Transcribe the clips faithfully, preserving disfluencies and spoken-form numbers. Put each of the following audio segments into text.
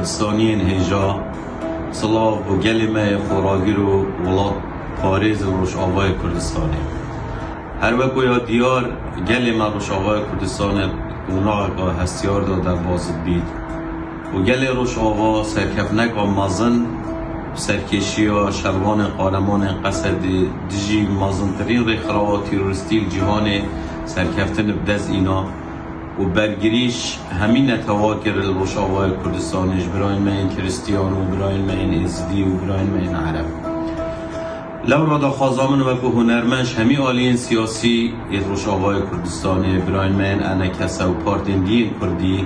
Kurdistaniyên hêja, silav bo gelê me yê xweragir û welatparêz li Rojavayê Kurdistanê. Her weko ya diyar, gelê me Rojavayê Kurdistanê qonaxeka hestiyar de derbas dibît û gelê Rojava serkeftineka mezin bi serkêşiya şervanên qaremanên Qesedê dijî mezintirîn rêxirawa terorîstî li cîhanê serkeftin bi dest îna û bergirîş hemî netewa kir li Rojavayê Kurdistanê, ji birayên me yên Kiristiyan û birayên me yên Êzidî û birayên me yên Ereb. Lewra daxwaza min wekî hunermend ji hemî aliyên siyasî yê Rojavayê Kurdistanê, birayên me yên E N K S û partên dî yên Kurdî,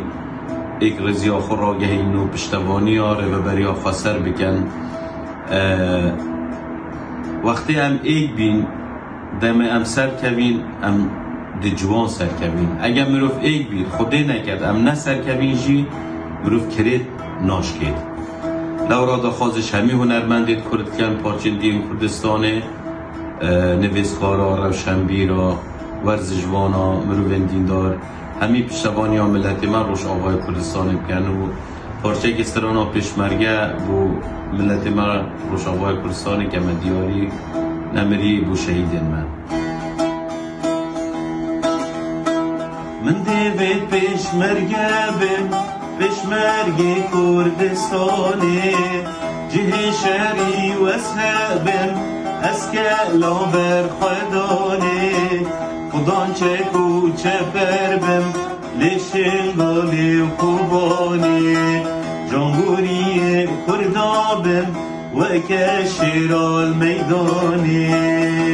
êk rêziya xwe ragehînin û piştevaniya rêveberiya xweser bikin. E, wextê em êk bîn, demê em serkevîn, em di ciwan serkevîn. Eger mirov êk bî, Xwedê neket, em neserkevîn jî, mirov kirêt naşkêt. Lewra daxwazê ji hemî hunermendên Kurd dikin, parçên dîn Kurdistanê, e, nivîskara, rewşenbîra, werzişvana, mirovên dîndar, hemî piştevaniya miletê me Rojavayê Kurdistanê bikin û parçekî strana Pêşmerge bo miletê me Rojavayê Kurdistanê ke me diyarî nemirî bo şehîdên me. Min divê pêşmerge bim, pêşmergê Kurdistanê, cihê şerî wes hebim, ez kela ber xwe danê, xudan çek û çeper bim, lê Şingalê û Kobanê, cangoriyê Kurda bim, weke şêra li meydanê.